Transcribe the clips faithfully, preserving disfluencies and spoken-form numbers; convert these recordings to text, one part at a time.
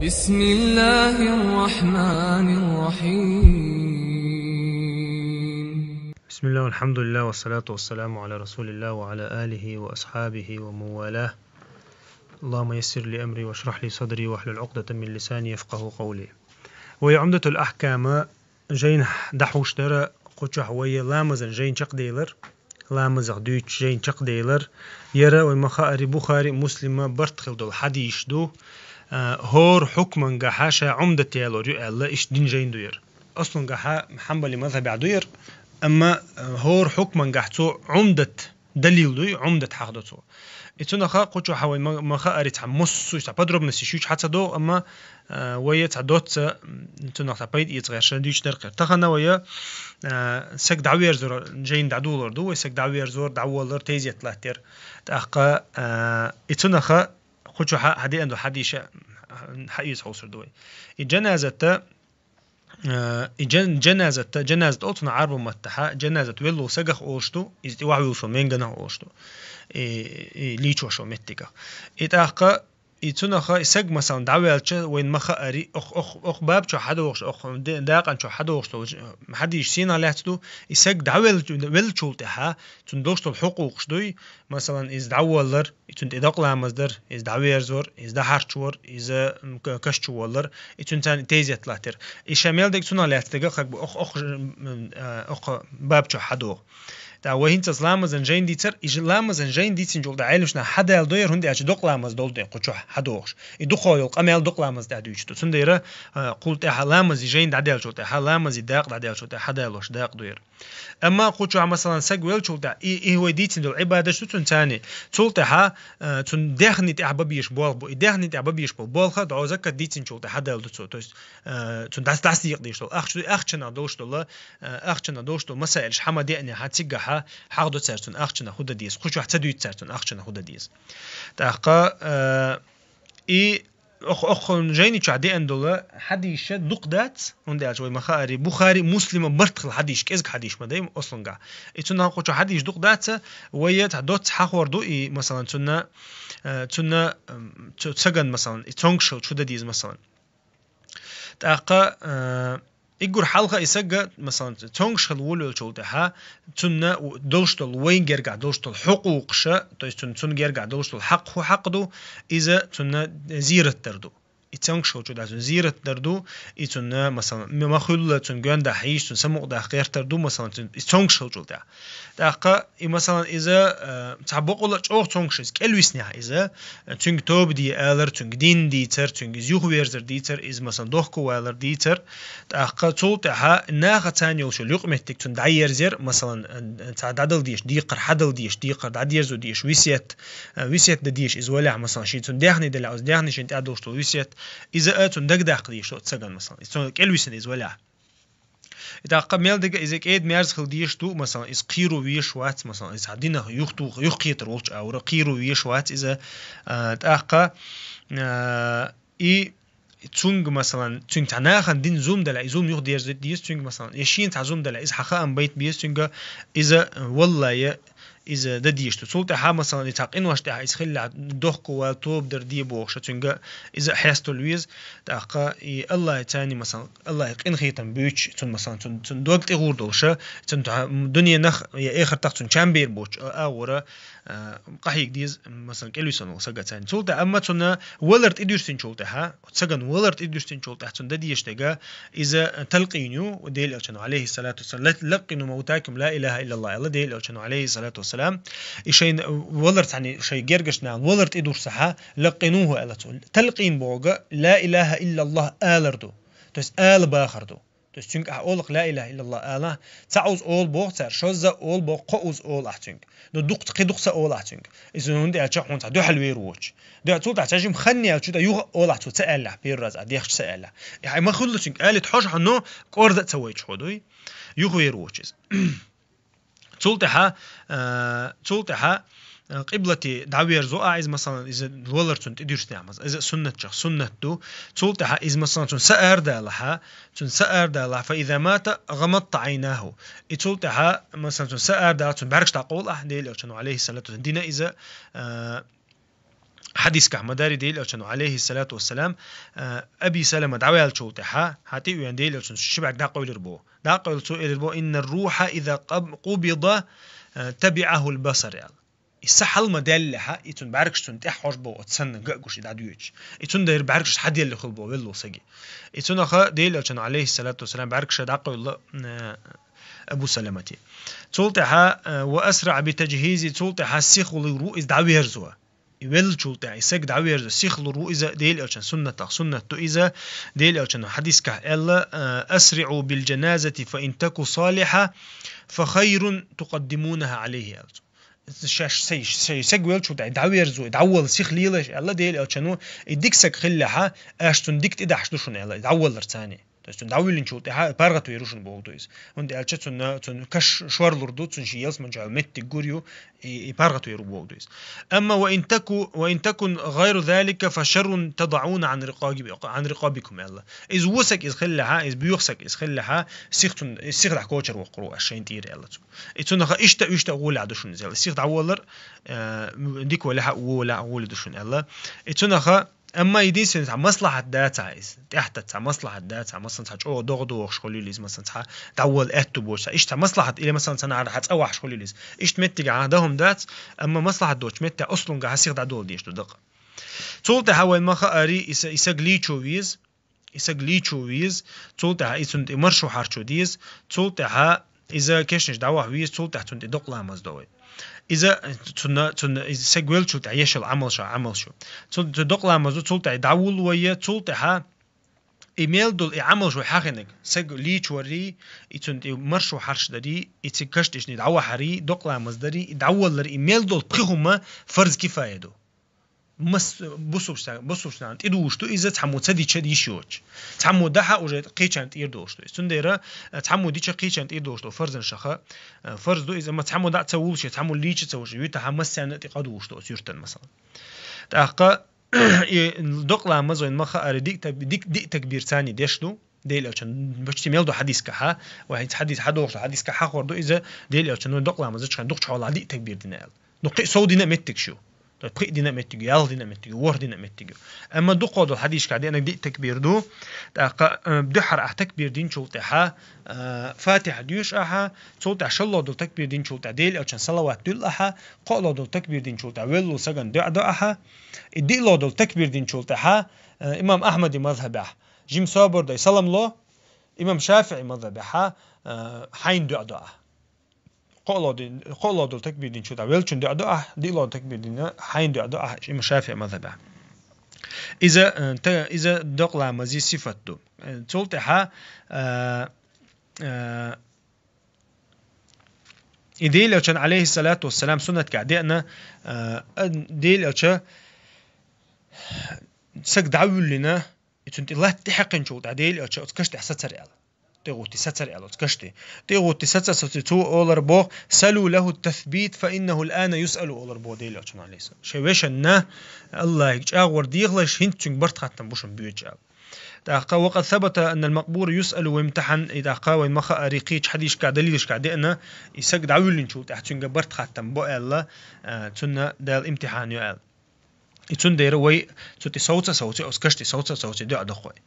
بسم الله الرحمن الرحيم. بسم الله والحمد لله والصلاة والسلام على رسول الله وعلى آله وأصحابه ومن والاه. اللهم يسر لي أمري واشرح لي صدري واحلل عقدة من لساني يفقه قولي. Вай Умдатул Ахкама жайна дӀахьош дар, кху чохь вай ламазан жайна чакхделар, ламазах дуьйцу жайна чакхделар. Яра вай ма хаари Бухари, Муслима барт хила долу хьадийш ду, а, хӀора хьукмангахьа ша Умдат ялор ю аьлла, иштта дина жайна ду яра. Аслунгахьа Хьамбали мазхабехь ду яра, амма, а, хӀора хьукмангахь цо Умдат далил дуй, Умдат хьахдо цо. И цунаха кху чохь вай ма, ма хаари цхьа массо, цхьа подробности шуьйчу хьа ца догӀу, амма, а, вай цхьа доцца, м, цунах цхьа пайда эца гӀерша дуьйцу даркхера. Тахана вай, а, саг дӀаверзор жайна дӀадулор ду, вай саг дӀаверзор, дӀаволлар, тезет латтар. ТӀаккха, а, и цунаха кху чохь хьадеана ду хьадийша, хьаийца хьовсур ду вай. И жаназата, а, и жан-, жаназата, жаназат олу цунах Ӏарбу маттахьа, жаназат веллу сагах олуш ду, иза тӀе вахьа вуьллу со менганах олуш ду. И, и лийчо шо меттигах. И тӀаккха, и цунаха, и саг, масалан, дӀавелча, вайн ма хаари, ох, ох, ох баб чохь хьадогӀуш, ох де-, дакъан чохь хьадогӀуш долу хьадийш сенах лаьцна ду, и саг дӀавел-, веллачул тӀаьхьа, цунна долуш долу хьукъукъаш дуй, масалан, иза дӀаволлар, и цунна тӀе докъа ламаз дар, иза дӀаверзор, иза дӀахьарчвор, иза, м, к-, каш чу воллар, и цуьнан царна тезет латтар. И ша мел дерг цунах лаьцна дерг, как бы, ох, ох, м, а, ох баб чохь хьадогӀу. ТӀаккха вай хӀинца ламазан жайна дийцар, и ж-, ламазан жайна дийцинчул тӀаьхьа Ӏелмашна хьадала дойр, хӀунда аьлча докъа ламаз долу тӀе кху чохь хьадогӀуш. И дукха йолу къамел докъа ламаз тӀехь дуьйцуш ду. Цундела, а, кхул тӀаьхьа ламази жайна дӀадаьллачул тӀаьхьа, ламази дакъа дӀадаьллачул тӀаьхьа хьадалош дакъа дойр. Амма кху чохь, масалан, саг веллачул тӀаьхьа, и, и вай дийцина долу Ӏибадаташ ду цуьнан царна. Цул тӀаьхьа, а, цуьнан даьхни тӀехь бабеш болх бу. И даьхни тӀехь бабеш болу болха, дӀо закат дийцинчул тӀаьхьа хьадала ду цо. То есть, а, цуьнан дас-, дас декъа деш долу ахча ду, и ахчанах долуш долу, а, ахчанах долуш долу масаилаш хьама деънехьа, цигахьа хьахдо цара цуьнан ахчанах хӀу дан деза. Кху чохь ца дуьйцу цара цуьнан ахчанах хӀу дан деза. ТӀаккха, а, и Ох-, оххун жайни чохь деана долу хьадийша дукха дац, хӀунда аьлча вай ма хаари, Бухари, Муслима барт хила хьадийш, кӀезиг хьадийш ма дай, ослунгахь. И цунна кху чу хьадийш дукха дац, вай цхьа доцца хьахор ду, и, масалан, цунна, э, цунна, м, цу цаган, масалан, и цонгаш хила чу дадийза, масалан. ТӀаккха, э, и гур хьалха и сагга, масалан, цонгаш хила волавелчул тӀаьхьа, цунна у-, долуш долу, вайн гергахь долуш долу хьукъукъаша, то есть цунна, цунна гергахь долуш долу хьакъ, хӀу хьакъ ду, иза цунна зиярат дар ду. И цонгаш хила чу дац, цунна зиярат дар ду, и цунна, масалан, м-, ма хуьлла цунна гондахь хьийш, цунна самукъадахь гӀертар ду, масалан, цунна и цонгаш хила чул тӀаьхьа. ТӀаккха и, масалан, иза, э, цхьа бокъула чӀогӀа цонгаш иза, кӀелвиснехь иза, э, цуьнга тоба де алар, цуьнга дин дийцар, цуьнга иза юхаверзар дийцар, иза, масалан, дохко валар дийцар. ТӀаккха цул тӀаьхьа наха царна йолуш йолу юкъаметтиг цунна дӀаерзар, масалан, э, цхьа дӀадала дезаш, декхар хьадала дезаш, декхар дӀадерзо дезаш, висет, э, висет дан дезаш иза валахь, масалан, шен цунна даьхни делахь, оцу даьхни шен тӀаьхьа долуш долу висет, иза а цунна дагадаккха дезаш оцу цаган, масалан, иза цунна кӀелвисина иза валахь. И тӀаккха мел дага иза кӀеда мерза хила дезаш ду, масалан, иза кхийро везаш вац, масалан, иза хьан динах юхатух-, юхакхетар волчу агӀора кхийро везаш вац иза, а, тӀаккха, а, и цуьнга, масалан, цуьнга цхьа нахана дина зулам далахь, и зулам юхадерза деза цуьнга, масалан, я шена цхьа зулам далахь, иза хьан хаам байта беза цуьнга, иза, валлахӀи, иза дан дезаш ду. Цул тӀаьхьа, масалан, и цхьа къинош тӀехь иза хилла дохко вала тоба дар де бохуша цуьнга, иза а хьестал веза, тӀаккха и АллахӀ царна, масалан, АллахӀ къинхетам буьйцуш, цунна, масалан, цунна, цунна дог тӀе гӀур долуша, цунна дуьненах я эхартах цунна чам бер боцуш, а, агӀора, а, къахьега деза, масалан, кӀелвисина волу сага царна. Цул тӀаьхьа, амма цунна валар тӀедуьрсинчул тӀаьхьа, Цаган валар тӀедуьрсинчул тӀаьхьа цунна дан дезаш дерг, иза талкъин ю, Делан Элчано, алейхиссалату вассалам, ла-, «Лаккъину мавтакум ла илаха иллаллах», аьлла Делан Элчано, алейхиссалату вассалам, и шайна валар цхьаьна шайн гергашна валар тӀедуьрсахьа, «лаккъинуху», аьлла цо. Талкъин бохург ла илаха иллаллах алар ду. То есть ала бахар ду. То есть цуьнга ахь олах ла илаха иллаллах ала, цхьа уз олу боху цара, шозза олу боху, кхо уз олу ахь цуьнга. Ну, дукха, кхин дукха ца олу ахь цуьнга. Иза хӀунда аьлча хьуна цхьа дуьхьал вер воцуш. Дуьхьал цул тӀаьхьа цхьа жима хан яьлча, тӀе юха олахь цо ца аьллахь, первый раз а дехча ца аьллахь. И хьай ма хуьллу цуьнга, алит хьожа хьуна, кӀорда а ца вайча хьо дуй, юха вер воцуш иза. Цул тӀаьхьа, а, цул тӀаьхьа, а, къиблате дӀаверзо а иза, масалан, иза валар цунна тӀедуьрсинехь, мас-, иза суннатчех суннат ду. Цул тӀаьхьа иза, масалан, цунна са арадалахьа, цунна са арадалахь, фа иза мата гӀаматта Ӏайнаху. И цул тӀаьхьа, масалан, цунна са арадалахь, цунна бӀаьргаш дӀакъовла ахь, Делан Элчано, алейхиссалату вассалам, дина иза, а, Хьадискахь ма дарий Делан Элчано, алейхиссалату вассалам, а, Аби Салама дӀаваьллачул тӀаьхьа, хьа тӀе а веана Делан Элчано ши бӀарг дӀакъовлар бо. ДӀакъовлла цо элир бо: «Инна рухьа иза къаб-, къубида, а, табиӀахул басар», аьлла. И са хьалма даьллехьа, и цун бӀаргаш цун тӀехь хьожа бо, оцу санна ган а гуш и дӀадоьдуш. И цун дайра бӀаргаш хьаделла хила бо велло саги. И цунаха Делан Элчано, алейхиссалату вассалам, бӀаргаш дӀакъовлла, а, Абу Саламати. Цул тӀаьхьа, а, ва асра би таджхизи, цул тӀаьхьа сихалур ву иза дӀаверзо. И веллачул тӀаьхьа, и саг дӀаверзо, сихалур ву иза Делан Элчан суннатах, суннат ду иза, Делан Элчано хьадискахь аьлла, а, «Асриъу бил джаназати фа ин таку салиха, фа хайрун тукъаддимунаха алейхи», аьлла цо. Шаьш сай, сай саг веллачул тӀаьхьа, дӀаверзо, дӀавалла сиха лелаш аьлла Делан Элчано, и дика саг хиллехьа, аш цунна дика тӀедахьаш ду шуна аьлла, и дӀаваллар цани. То есть цунна дӀавиллинчул тӀаьхьа паргӀатвер ву шуна боху ду иза. ХӀунда аьлча цунна, цунна каш шорлур ду, цунна шен ялсмаджал меттиг гур ю, и, и паргӀатвер ву боху ду иза. Амма ва ин таку, ва ин такун гайру залика фа шаррун тадауна ан рикъаби-, ан рикъабикум аьлла. Иза вусак иза хиллехьа, иза боьхсак иза хиллехьа, сих цун, сих дахь кочар воккхур ву аш шайн тӀера аьлла цо. И цунаха иштта, иштта гӀолехь ду шуна иза аьлла. Сих дӀаваллар, э, дика валехьа, ву валехьа гӀоле ду шуна аьлла. И цунаха Амма единственный цхьа маслахьат дацахь иза, тӀехта цхьа маслахьат дацахь, масалан, цхьа чӀогӀа догӀа дохуш хуьлийла иза, масалан, цхьа дӀавала аьтту боцу цхьа, иштта цхьа маслахьат, или, масалан, цхьа нахьара хьан цӀа вахьаш хуьлийла иза. Иштта меттиг ахьа дахум дац, амма маслахьат доцу метте аслунга хьан сих дӀадола деш ду дакъа. Цул тӀаьхьа вайн ма хаари, и са-, и саг лийчо веза, и саг лийчо веза, цул тӀаьхьа и цунна тӀе маршо хьарчо деза, цул тӀаьхьа иза кешнаш дӀаваха веза, цул тӀаьхьа цунна тӀе докъа ламаз до вай. Иза, цунна, цунна, иза саг веллачул тӀаьхьа ешал Ӏамал ша, Ӏамал шу. Цу, цу докъа ламазо цул тӀаьхьа дӀавулла вайя, цул тӀаьхьа и мел долу и Ӏамалш вай хьахинаг. Саг лийчваррий, и цунна тӀе маршо хьарш дарий, и цига каш тӀешний дӀавахьарий, докъа ламаз дарий, и дӀавалларий, и мел долу пхи хӀума фарз кифая ду. Мас-, бусулб-, бусулбчарна тӀедугӀуш ду иза, цхьаммо ца дича йиш йоцуш. Цхьаммо дахьа уже кхечарна тӀера долуш ду иза. Цундела, э, цхьаммо дича кхечарна тӀера долуш ду фарзан шаха, э, фарз ду иза, амма цхьаммо дӀа ца вулуш, цхьаммо лийча ца вулуш, витахьа массарна а тӀе къа дугӀуш ду оцу юьртан, масалан. ТӀаккха и докъа ламаз вайн ма хаари диъ так-, диъ, диъ такбир царний деш ду, Делан Элчан почти мел ду хьадискахьа, вай хӀинца хьадис хьадохуш ду, хьадискахь хьахор ду иза, Делан Элчано докъа ламаз чхьайн дукхачу хьолахь диъ такбир дина аьлла. Ну, кхин сов дина меттиг шу. То есть пхиъ дина меттиг ю, ялх дина меттиг ю, ворхӀ дина меттиг ю. Амма дукхо долу хьадисашкахь деанаг диъ такбир ду, тӀаккха, э, дуьххьара ахь такбир динчул тӀаьхьа, э, Фатихьа доьшу ахьа, цул тӀаьхьа шолло долу такбир динчул тӀаьхьа Делан Элчан салават дуьллу ахьа, кхоъло долу такбир динчул тӀаьхьа веллу саган дуьа до ахьа, и диъло долу такбир динчул тӀаьхьа, э, имам Ахьмади мазхьабехь, жим собар дай салам ло, имам ШафиӀи мазхьабехьа, э, хьайн дуьа до ахьа. Кхоъло ди-, кхоъло долу такбир динчул тӀаьхьа веллачун дуьа до ахьа, диъло такбир дина хьайн дуьа до ахьа, имам ШафиӀи мазхьабехь. Иза, э, та-, иза докъа ламазий сифат ду. Э, цул тӀаьхьа, э, э, и Делан Элчан, алейхиссалату вассалам, суннатгахь деана, э, э, Делан Элча саг дӀавуьллина, и цунна тӀе латта тӀе хьаькхинчул тӀаьхьа Делан Элча оцу каш тӀехь сацар аьлла. ТӀегӀутти сацар аьлла оцу каш тӀе. ТӀегӀутти саца саци цо олар боху: «Салу лаху тасбит, фа иннаху ал-ана юсъалу», олар боху Делан Элчано, алейхиссалам. Шайн вешанна Аллахьига чӀагӀвар дехалаш, хӀинца цуьнга барт хаттам бу шун боьдуш аьлла. ТӀаккха: «Ва къад сабата аннал макъбур юсъалу ва юмтахьан», и тӀаккха вайн ма хаари кхечу хьадисашкахь, далилашкахь деана, и саг дӀавуьллинчул тӀаьхьа цуьнга барт хаттам бо аьлла, а, цунна Дала имтихьан йо аьлла. И цундела вай цу тӀе совца а совций, оцу каш тӀе совца а совций, дуьа доху вай.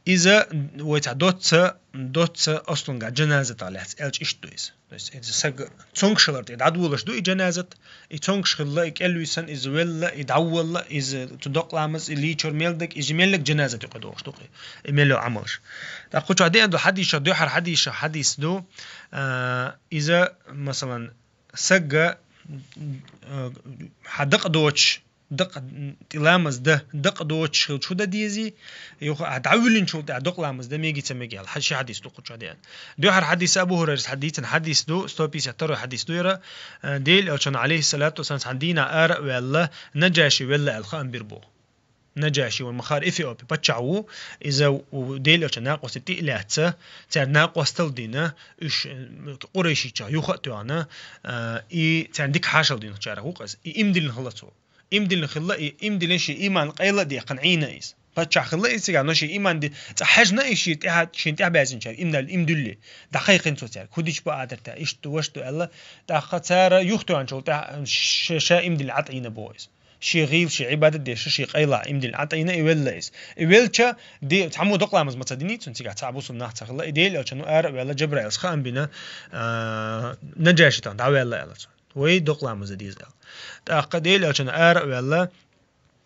Иза вай цхьа доцца, доцца ослунга джаназатах лаьцна аьлча иштта ду иза. То есть иза саг цонгаш хилар тӀе дӀадолаш ду и джаназат, и цонгаш хилла, и кӀелвисан, иза велла, и дӀаволла, иза цу докъа ламаз, и лийчор мел даг, иза меллаг джаназат юкъа дохуш ду кхи, и мел йо Ӏамалш. ТӀаккха кху чохь деана ду хьадиша, дуьххьара хьадиша, хьадис ду, а, иза, масалан, сагга, а, хьан дакъа доцуш, дакъа тӀе ламаз дан, дакъа доцуш хилча хӀун дан дезий, юха а дӀавуьллинчул тӀаьхьа докъа ламаз дан мегий ца мегий аьлла, хьан ши хьадис ду кху чохь деана. Дуьххьара хьадис Абу Хурайрас хьадийцина хьадис ду, сто пятьдесят второй хьадис ду яра, а, Делан Элчано, алейхиссалату вассалам, цхьана дийнахь ара а ваьлла, Наджаши велла аьлла хаам бира боху. Наджаши вайн ма хаари Эфиопи паччахь ву, иза у Делан Элчан накъостий тӀе а лаьцна, церан накъостал а дина, уьш, э, къурайшичех юха а тоьхна, а, и церан дика хьашал динчарах ву-кх иза. И иман диллина хилла цо. Иман диллина хилла и, иман диллина шен иман къайла а декхна Ӏийна иза. Паччахь хилла иза цигахь, но шен иман ди-, цкъа хьаьжна и шен тӀехьа-, шен тӀехьа баьзначаьрга, иман дал-, иман дуьллий. ДӀакхайкхина цо цаьрга: «ХӀун дича бакъ дар те, иштта ду, вашта ду», аьлла. ТӀаккха цара юхатоьхначул тӀаьхьа ша, ша иман дилла Ӏа тӀе Ӏийна боху иза. Ши гӀийла, ши Ӏибадат деша, ши къайлахь имдил Ӏатайна и велла из. И велча, де, цхьаммо докъ ламаз ма ца динийцун, цигахь цхьа бусулба нах ца хилла, и Дела элчано ара а ваьлла, Жабраилс хаам бина, а, Наджаши тӀа дӀаваьлла аьлла цо. Вай докъ ламаз деза аьлла. ТӀаккха Дела элчано ара а ваьлла,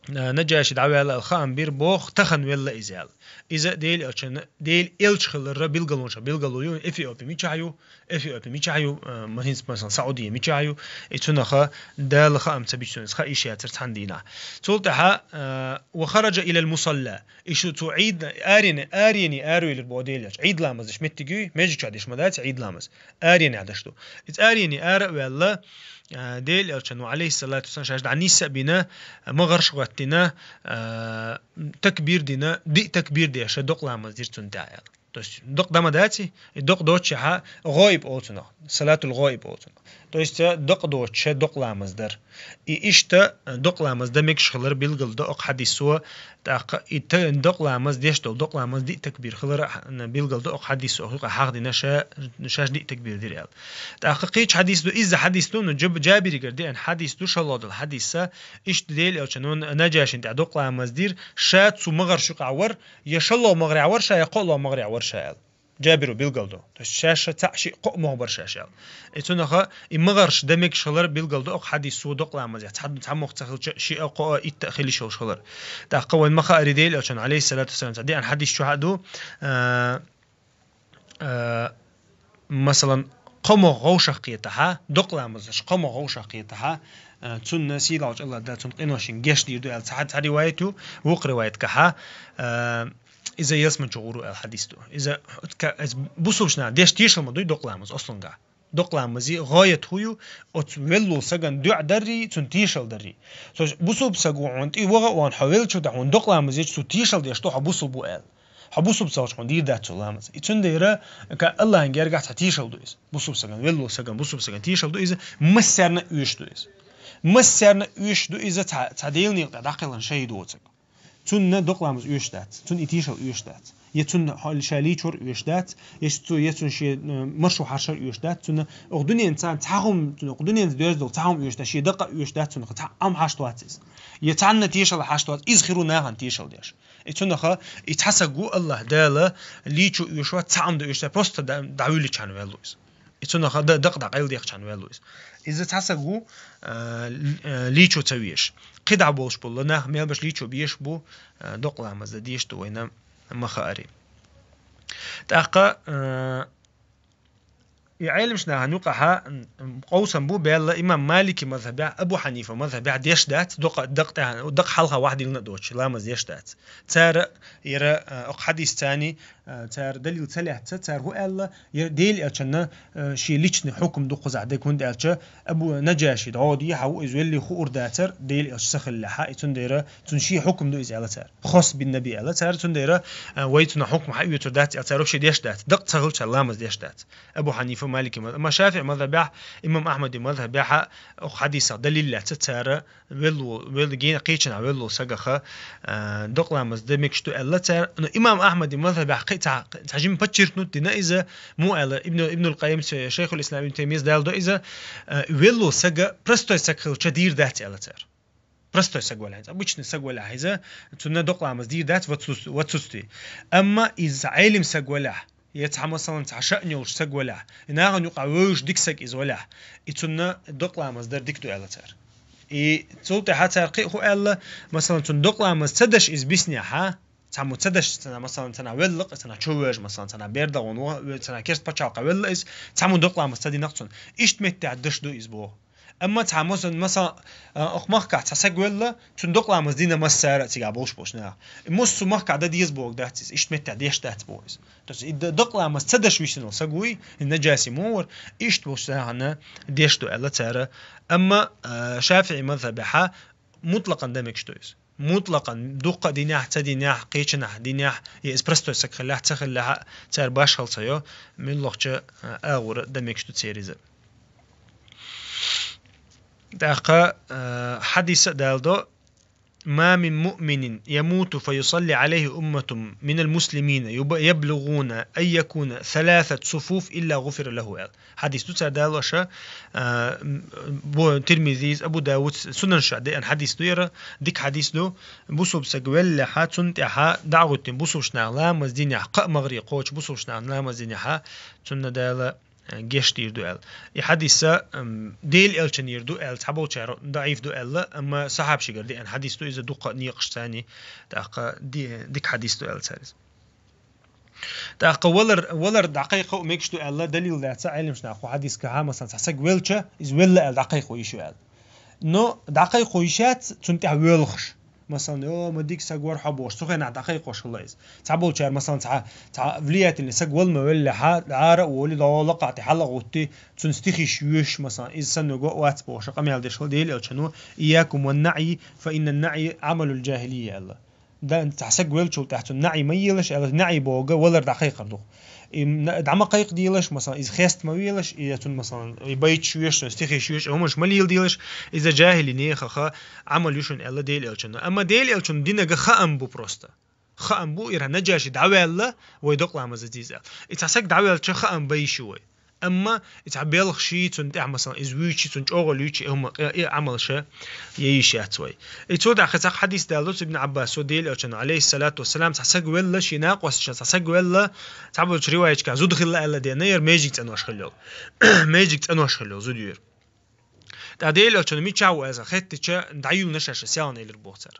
а, Наджаши дӀаваьлла аьлла хаам бир бох, тахан велла иза аьлла. Иза Дела элчано, Дела элча хиларра билгалонаш, билгало ю, Эфиопи мичахь ю, Эфиопи мичахь ю, а, ма хӀинца, масалан, Саудия мичахь ю, и цунаха Дала хаам ца бичунас, ха иш яцар цхьан дийнахь. Цул тӀаьхьа, а, «Ва хараджа илал мусалла». И шу цу Ӏийд, арени, арени, аравелир бо Дела элча. Ӏийд ламаз деш меттиг ю, межича деш ма дац, Ӏийд ламаз. Арени даш ду. Из арени ара а ваьлла, а, Дела элчано, алейхиссалату вассалам, шаьш дӀа нийсса а бина, магӀарш гӀоттина, а, такбир дина, диъ такбир деша, докъ ламаз дир цун тӀа аьлла. То есть, докъ дама даци, и докъ доцчехьа гӀоиб олцунах, салатул гӀоиб олцунах. То есть, э, докъ доцча докъ ламаз дар. И иштта, э, докъ ламаз да мегаш хилар билгал до окх хьадисо, тӀаккха и та-, докъ ламаз деш дол, докъ ламаз диъ такбир хилар, а, билгал до окх хьадисо, окх юкъа хьахдина ша, шаш диъ такбир дир аьл. ТӀаккха кхеча хьадис ду, изза хьадис ду, ну, Джаб-, Джабиригар деан хьадис ду, шаллодал хьадиса, иштта Дела элчано Наджашин тӀа докъ ламаз дир, ша цу магӀарш юкъа вар, я шалло магӀарехь вар ша, я кхоъло магӀарехь вар ша аьл. Джабиру билгал ду. То есть шаьш цхьаъ шиъ кхоъ могӀ бар шаьш аьл. И цунаха и магӀарш да мегаш хилар билгал ду окх хьадисо докъ ламаз, я цхьа, цхьа могӀ ца хилча, шиъ а кхоъ а итт а хила йиш йолаш хилар. ТӀаккха вайн ма хаари Дела элчано, алейхиссалату вассалам, цхьа деан хьадис чу хьа ду, а, а, масалан, кхо могӀ гӀовшах кхетахьа, докъ ламазаш кхо могӀ гӀовшах кхетахьа, а, цунна сийлахьчу Аллах Дала цунна къиношин геш дийр ду аьл цхьа, цхьа ривайт ю, вукх ривайт кахьа, а, иза ялсман чу гӀур ву аьл хьадис ду. Иза, ка-, иза бусулбчу наха деш тешал ма дуй докъ ламаз, ослунга. Докъ ламази гӀоят хӀу ю, оцу веллул саган дуьа дарри, цун тешал дарри. То есть бусулб саг ву хьуна тӀе ваха а ван, хьо велчу да хьуна докъ ламаз ечу цу тешал деш ду, хьо бусулб ву аьл. Хьо бусулб ца волчу хьуна дийр дац цу ламаз. И цундела, ка Аллахьан гергахь цхьа тешал ду иза. Бусулб саган, веллул саган, бусулб саган тешал ду иза, массарна а оьшуш ду иза. Массарна а оьшуш ду иза цхьа, цхьа Делан некъа тӀе дӀакхелхина шахӀид воцург. Цунна докъ ламаз оьшуш дац, цунна и тешал оьшуш дац. Я цунна хьо-, ша лийчор оьшуш дац, я цу-, я цунна шен, э, маршо хьаршар оьшуш дац, цунна окх дуьненца цхьа хӀума, цунна окх дуьненца доьзна дола цхьа хӀума оьшуш дац, шен дакъа оьшуш дац, цунна цхьа Ӏам хьашт вац иза. Я цхьанна тешал хьашт вац, иза хир ву нахана тешал деш. И цунаха, и цхьа саг ву Аллахь Дала лийчо оьшуш вац, цхьа Ӏам да оьшуш дац, просто да-, дӀавуьлличхьана ваьлла ву иза. И цунах да-, дакъа дӀакъайладехчхьана ваьлла ву иза. Иза цхьа саг ву, а, л-, а, лийчо ца веш. КхидӀа болуш болу нах мел баш лийчо беш бу, а, докъ ламаз дан деш ду вайна ма хаари. ТӀаккха, а, и Ӏелимаш нахана юкъахьа, м, къовсам бу баьлла имам Малики мазхабехь, Абу Хьанифа мазхабехь деш дац, докъа, дакъа тӀехьа, дакъа хьалха вахдилна а доцуш, ламаз деш дац. Цара, яра, а, окх хьадис цани, а, цара далил ца лаьцца, цара хӀу аьлла, яра Дела элчанна, а, шен личный хьукум ду кхузахь дерг, хӀунда аьлча Абу Наджаши дӀо дехьа ву иза велли хуур дацар, Дела элча ца хиллехьа, и цундела цун шен хьукум ду иза аьлла цара. Хос бин наби аьлла цара, цундела, а, вай цунах хьукум хьаоьцур дац аьлла цара вообще деш дац, дакъа ца хилча ламаз деш дац. Абу Хьанифа, Малики мазхаб, амма ШафиӀи мазхабехь, имам Ахмади мазхабехьа, окх хьадисах далил лаьцца цара, велло, велла гена кхечанхьа велло сагаха, а, докъ ламаз де мегаш ду аьлла цара. Но имам Ахмади мазхабехь кхин цхьа, цхьа жима подчеркнуть дина иза, му аьлла, Ибну, Ибнул Къайим, Шайхул Ислам Ибн Таймияс далдо иза, а, велло сага простой саг хилча дийр дац аьлла цара. Простой саг валахь, обычный саг валахь иза, цунна докъ ламаз дийр дац в отсутс-, в отсутствии. Амма иза Ӏелим саг валахь, я цхьа, масалан, цхьа шаъна йолуш саг валахь, и нахана юкъа вевзаш дика саг иза валахь, и цунна докъ ламаз дар дика ду аьлла цара. И цул тӀаьхьа цара кхин а хӀу аьлла, масалан, цунна докъ ламаз ца даш иза биснехьа, цхьаммо ца даш, цана, масалан, цана велла, цана чу вевзаш, масалан, цана бердагӀун ву, цана керст пачхьалкха велла иза, цхьаммо докъ ламаз ца динакх цунна. Иштта меттехь даш ду иза боху. Амма цхьа, масалан, масалан, а, окх махкахь цхьа саг велла, цунна докъ ламаз дина массара а цигахь болуш болчу наха. Массо а махкахь дан деза боху дац иза, иштта меттехь деш дац боху иза. То есть и д-, докъ ламаз ца даш висина саг вуй, и наджаси мугӀар, иштта болчу нахана деш ду аьлла цара. Амма, а, ШафиӀи мазхабехьа мутлакъан дан мегаш ду иза. Мутлакъан, дуккха а динехь, ца динехь, кхечанхьа динехь, я иза простой саг хиллехь, ца хиллехь а, цара башхал ца йо, муьлххача, а, агӀора дан мегаш ду церан иза. ТӀаккха, а, хьадиса а далдо, ما من مؤمن يموت فيصلي عليه أمة من المسلمين يب- يبلغون أن يكون ثلاثة صفوف إلا غفر له, аьлла. Хьадис ду цар далоша, а, м, бо-, Тирмизис, Абу Давудс, Сунанаш деана хьадис ду яра, дика хьадис ду. Бусулба саг веллехьа, цунна тӀехьа дӀагӀуттина бусулба наха ламаз динехь кхаъ магӀаре кхочу бусулба наха ламаз динехьа, цунна Дала геш дийр ду аьлла. И хьадиса, ам, Дела элчанера ду аьлла, цхьаболчара даӀиф ду аьлла, амма сахьабашкара деана хьадис ду, иза дукха некъаш цани, тӀаккха ди-, дика хьадис ду аьлла цариз. ТӀаккха валар, валар дӀакхайкха а мегаш ду аьлла, далил дац Ӏеламнаха кху хьадиска хьа, масалан, цхьа саг велча, иза велла аьлла дӀакхайкхо йиш ю аьлла. Но дӀакхайкхо йиш яц, цунна тӀехь воьлхаш. Масалан, о, ма дика саг вар хьо бохуш, цу хенахь дӀакхайкхош хилла иза. Цхьаболчара, масалан, цхьа, цхьа влиятельный саг вала ма веллехьа, дӀара а волий, дӀо лакхахь тӀе хьала а гӀутти, цунна стихиш йоьшуш, масалан, иза санна го а вац бохуш, къамел деш хилла Дела элчано: «إياكم والنعي، فإن النعي عمل الجاهلية», аьлла. Да, цхьа саг велчул тӀехь цунна наӀий ма елаш, аьлла, наӀий боху валар дӀакхайкхар ду. И на-, дӀа ма кхайкхаделаш, масалан, иза хеста ма велаш, и цунна, масалан, и байташ йоьшуш, стихиш йоьшуш, хӀуманаш ма леладелаш, иза жахӀили нехаха Ӏамал ю шуна аьлла Дела элчано. Амма Дела элчано динага хаам бу просто. Хаам бу, ира Наджаши дӀаваьлла, вай докъа ламаза деза аьлла. И цхьа саг дӀаваьлча хаам бай йиш ю вай. Амма и цхьа белхаш йий цунна тӀехь, масалан, иза вуьйчий, цунна чӀогӀа луьйчий, хӀума, э, э, Ӏамалша я йиш яц вай. И цо тӀаккха цхьа хьадис даллалц Ибн Ӏаббасо, Дела элчано, алейхиссалату вассалам, цхьа саг велла, ший накъосташна цхьа саг велла, цхьаболчу риваячка зуда хилла аьлла деана, яра межиг цӀенош хилла йолу. Межиг цӀенош хилла йолу зуда юьйра. ТӀа Дела элчано мичахь ву аьлла хеттича, дӀаюьллуш аша селхана элира боху цара.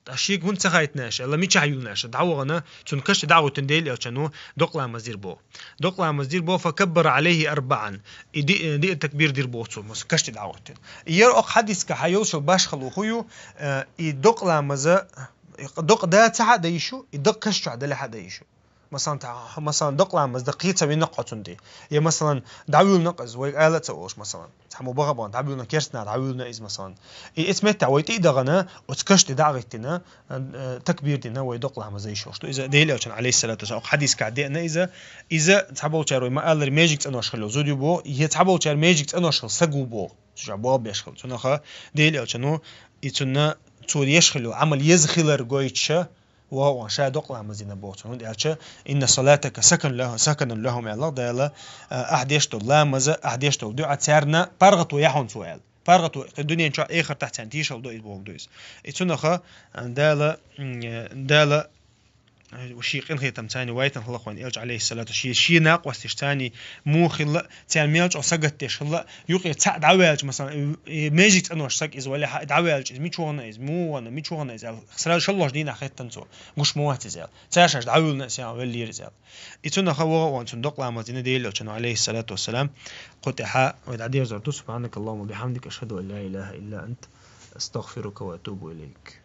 Ткъа шега хӀунда ца хаийтина аша, аьлла, мичахь юьллуш аша? ДӀавахана, цунна кашта дӀагӀуьттина Дела элчано докъа ламаз дир боху. Докъа ламаз дир боху, «فكبر عليه أربعا». И ди-, диъ такбир дир боху цо, маса кашта дӀагӀуьттина. И яра окху хьадиска хьан йолуш йолу башхало хӀун ю, э, и докъа ламаза, докъа да ца хьа а дан йиш ю, и докъа каш чохь далахь а дан йиш ю. Масалан, та-, масалан, докъа ламаз дан кхин а ца вина кхо цунна тӀе. Я, масалан, дӀавуьллуш иза, вай ала а ца олуш, масалан. Цхьаммо баха бан, дӀавуьллуш, керстанна дӀавуьллуш иза, масалан. И эцу метта вай тӀе а дахана, оцу кашта дӀагӀиттина, э, такбир дина, вай докъа ламаз йиш йолуш ду. Иза Дела элчано, алейхиссалату вассалам, хьадиска деана иза, иза цхьаболчара вай ма-аллара межиг цӀенош хилла зуда ю боху, я цхьаболчара межиг цӀенош хилла саг ву боху. Цу чохь болх беш хилла. Цунаха Дела элчано, и цунна цо еш хилла Ӏамал еза хилар гойтуша, вахана ша докъа ламаз дина боху цунна, хӀунда аьлча: «إن صلاتك سكن له، سكن لهم», аьлла Дала, а, ахь деш долу ламаза, ахь деш долу дуьа царна паргӀато яхьун цо аьлла. ПаргӀато кхин дуьнен чохь, эхартахь царна тешалла до иза боху ду иза. И цунаха, а, Дала, м, э, Дала, э, шен къинхетам царна вайтан хала хойн элча, алейхиссалату, шен, шен накъосташ царна муха хилла, царна мел чӀогӀа сагатдеш хилла, юкъе цхьаъ дӀаваьлча, масалан, и, и межиг цӀенош саг иза валехьа, дӀаваьлча иза мича вахана иза, муха вахана, мича вахана иза аьлла, сразу шаллош дийнахь хеттан цо, гуш ма вац иза аьлла. Цаьршаш дӀавуьллуш а, сян веллера иза аьлла. И цунаха вахана цунна докъа ламаз дина Дела элчано, алейхиссалату вассалам, кху тӀехьа вай дӀадерзор ду, سبحانك اللهم وبحمدك، أشهد أن لا إله إلا أنت، أستغفرك وأتوب إليك.